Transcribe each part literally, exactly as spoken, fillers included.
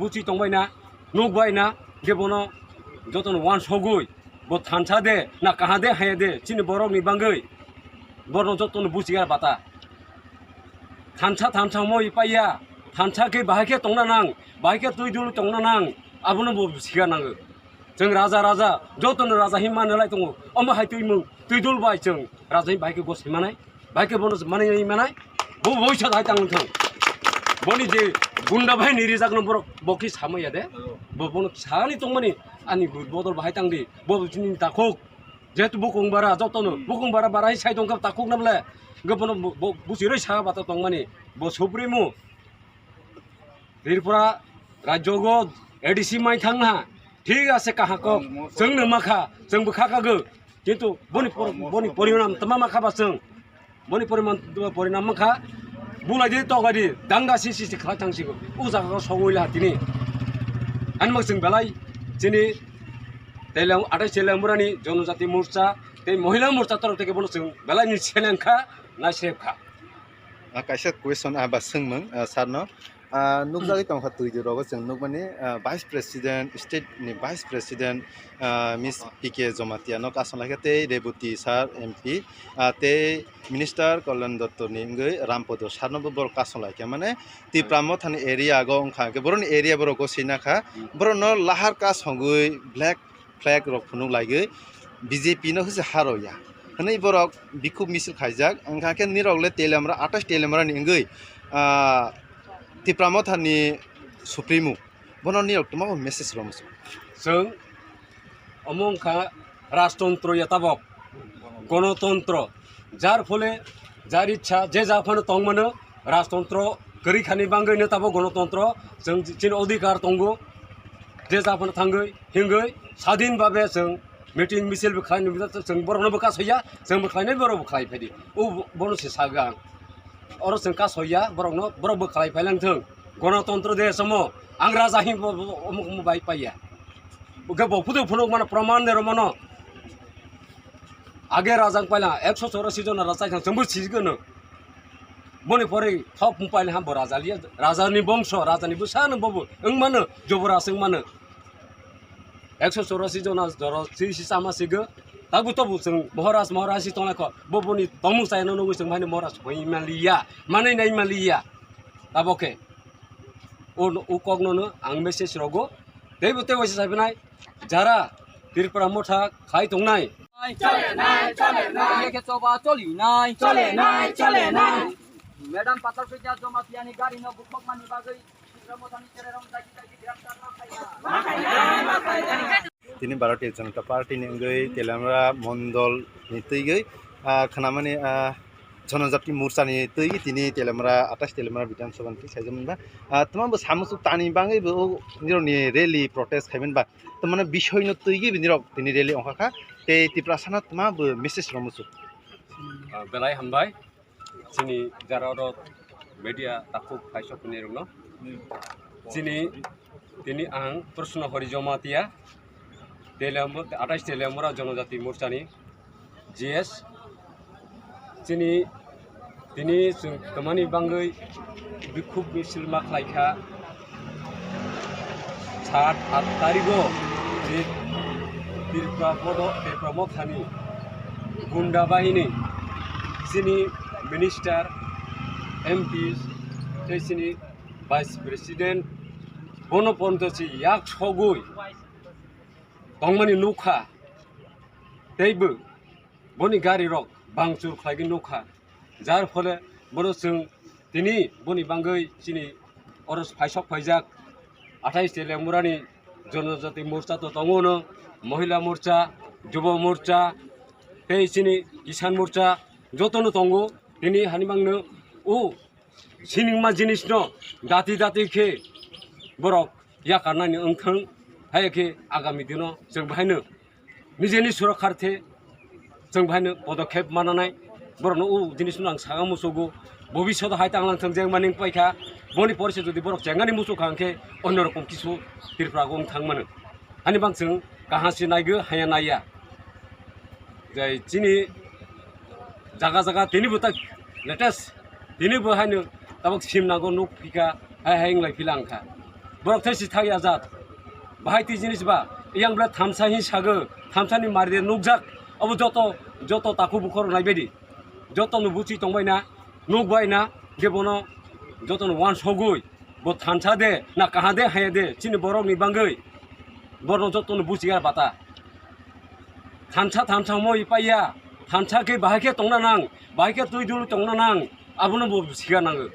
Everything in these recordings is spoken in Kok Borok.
Uchi tongbai na, nuk bai na, je bono jotono wansogwi, bo thansa de, na kaha de, haya de, chini borok ni bangwi, borno jotono buchiya bata. Thansa, thansa moi paiya, thansa khe bahai khe tongna nang, bahai khe twi dul tongna nang, abono bo buchiya nango. Chwng raja, raja, jotono raja hin manalai tongo, omo hai twi mung, twi dul bai chwng raja hin bahai khe gosai manai. Bai khe bono manwi manai, bo boisa dai tang thang. Boni je gunda bai ni rijak no borok bo khe sama ya de. Bo bono sani tongmani ani bodol bahai tang di. Bo chini takhuk. Jehetu bukung bara jotono bukung bara bara hai sai tong kha takhuk na bole. Ge bono bo busi roi sa bata tongmani. Bo supremo. Tripura rajyo go A D C mai thang na. Thik ase kaha kok. Chwng no makha, chwng bwkha kago. Kintu boni por-, boni porinam tama makha ba chwng. Boni poriman, porinam makha. Bulai di togai di danga si si si khlai thang sigo. U jaga ko sogoi la tini. Ani mak chwng belai chini Teliang, atai Teliang murani Jonojati Morcha, tei Mohila Morcha torok teke bono chwng belai ni seleng kha, nai sep kha. Ah, kaisa question, ah, ba swngmung, ah, sir no. Ah, nukjagwi tongkha twi rogo chwng nukmani, ah, Vice President, state ni Vice President, ah, Miss P K Jamatia no kasong laikha tei Reboti sir M P, ah, tei Minister Kalyan Dotto ni wngwi Rampodo sir no bo borok kasong laikha. Mane Tipra Motha ni area go wngkha, hwnkhe borok ni area borok go sina kha, borok no lahar kasongwi black flag rok phunuk laiwi B J P no hwse haro ya hwnwi borok bikhuk misil khaijak. Wngkha khe nirok le Teliamura, atai Teliamura ni wngwi, ah, Tipra Motha ni Supremo, bono nirok tma bo message rw muchung. Chwng omo wngkha rajtontro ya tabok, gonotontro, jar phole jar ichha je ja phano tong mano, rajtontro kwrwi khani bangwi no tabok gonotontro, chwng chini odhikar tongo, je ja phano thangwi hingwi sadin babe chwng meeting misil bo khlai nw, chwng borok no bo kasaya, chwng bo khlai nai borok bo khlai phai di, o bono se saga ang. Oro chwng kasoi ya, borokno, borok bwkhalai phai lang thung. Gonotontro de somo, ang raja hin bo, bo, omo, omo bai pai ya. Hwnkhe bo phutu phunuk mano, proman de rw mano. Age raja wng paila, ekso chorasi jona raja wng thang, chwngbo sijigwno. Boni pore thok wng paila ham bo raja liya, raja ni bongso, raja ni bwsa no bobo wng mano, joboraj wng mano. Ekso chorasi jona jora si si chama sigo. Tabu tabu chwng Maharaj, Maharaj si tongnai kho. Bo boni tongmung chayano nugwi chwng haino Maharaj hoi maliya. Manwi nai maliya. Tabo khe. O, o kokno no ang message rogo. Teibo teibo se saipinai. Jara Tripura Motha khai tongnai. Chole nai, chole nai. Ye khe choba choli nai. Chole nai, chole nai. Madam Patal Soja Jamatia ni gari no bukhok mani bagwi Tripura Motha ni chererong dagi dagi birat karma khaina. Tini Bharatiya Janata Party ni wngwi Teliamura Mondol ni twigwi, ah, khnamani, ah, Jonojati Morcha ni twigwi tini Teliamura, atai Teliamura Bidhan Sabha ni twi saijak manba. Ah, tamo bo samung suk tani bangwi bo nirok ni rally protest khaiman ba. Tamani bisoi no twigwi bo nirok tini rally ongkha kha. Tei Tiprasa no tama bo message rw muchung. Ah, belai hambai. Chini jara oro media takhuk kaisok ni rokno. Chini tini ang Proshno Hari Jamatia, Teliamura, atai Teliamura Jonojati Morcha ni G S. Chini tini chwng twmani bangwi bikhuk misil ma khlai kha. Sat, at tarigo je Tripura bodo, Tripura Mothani gunda bahini, chini minister, M Ps, tei chini vice president, bono ponto si yak sogwi tongmani nukha, teibo boni gari rok bangchur khlaigwi nukha, jar phole bono chwng tini boni bangwi chini oro phaisok phaijak athai Teliamurani Jonojati Morcha to tongo no, Mohila Morcha, Jubo Morcha, tei chini Kisan Morcha jotono tongo. Tini hani mangno o siningma jinisno dati dati khe borok yakarnani wngthwng, hai khe agami dino chwng bahaino nijeni surokkharthe chwng bahaino podokhep mananai. Borokno o jinisno ang saka muchugo, bobishoto hai tanglang thwng jeng maning paikha. Boni porse jodi borok chengani muchukha hwnkhe onno rokom kisu Tripura wng thang mano. Hani bang chwng kaham se naigo, haya naiya. Jai chini jaga jaga tini bo tak latest, tini bo haino tabok sim nango nuk phika, hai hai wng lai phila wngkha. Borok thai si thak ya jat. Bahai twi jinis ba, yang bwle thamsa hin sago, thamsa ni mari de nukjak. Abo joto, joto takhuk bukhuk rok nai baidi. Joto no buchi tong bai na, nuk bai na, je bono joto no wansogwi, bo thansa de, na kaha de, haya de, chini borok ni bangwi. Borno joto no buchi ya bata. Thansa, thansa mo ipaiya, thansa khe bahai khe tongna nang, bahai khe twi dul tongna nang, abono bo siga nango.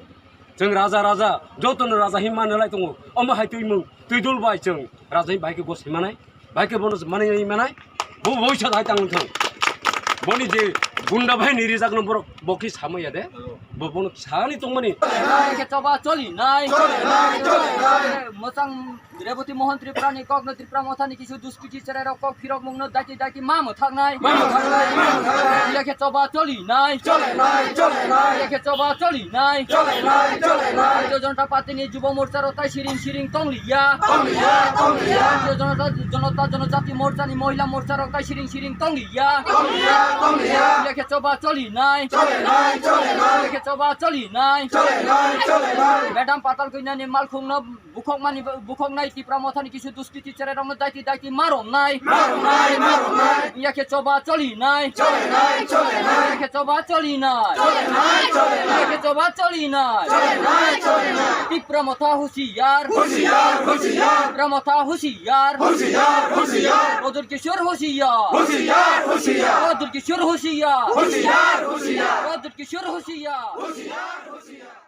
Chwng raja, raja, jotono raja hin manwi lai tongo. Omo hai twi mung, twi dul bai chwng raja hin bahai khe gos hin manai, bahai khe bono manwi manai. Bo boisa hai tang thang. Boni je gunda bai ni rijak no borok bo khe samaya de. Bo bono sani tongmani. Khe choba choli nai. Choli nai, choli nai. Mochang Reboti Mohan Tripura ni kok no Tripura Motha ni kisu duskiti cherai rok kok phirok mung no daiti daiti ma mwthak nai. Ma mwthak nai, ma mwthak nai. Iya khe choba choli nai. Choli nai, choli nai. Iya khe choba choli nai. Choli nai, choli nai. Bharatiya Janata Party ni Jubo Morcha rok tai siring siring tong liya. Tong liya, tong liya. Bharatiya Janata, Janata Janajati Morcha ni Mohila Morcha rok tai siring siring tong liya. Tong liya, tong liya. Iya khe choba choli nai. Choli nai, choli nai. Iya khe choba choli nai. Choli nai, choli nai. Madam Patal Kanya ni malkhung no Bukhok mani, bukhok nai Tipra Motha ni kisu duskiti cherai rok no daiti daiti ma romnai. Ma romnai, ma romnai. Iya khe choba choli nai. Choli nai, choli nai. Iya khe choba choli nai. Choli nai, choli nai. Iya khe choba choli nai. Choli nai, choli nai. Tipra Motha husiar. Husiar, husiar. Tipra Motha husiar. Husiar, husiar. Produl Kishore husiar. Husiar, husiar. Produl Kishore husiar. Husiar, husiar. Produl Kishore husiar. Husiar, husiar.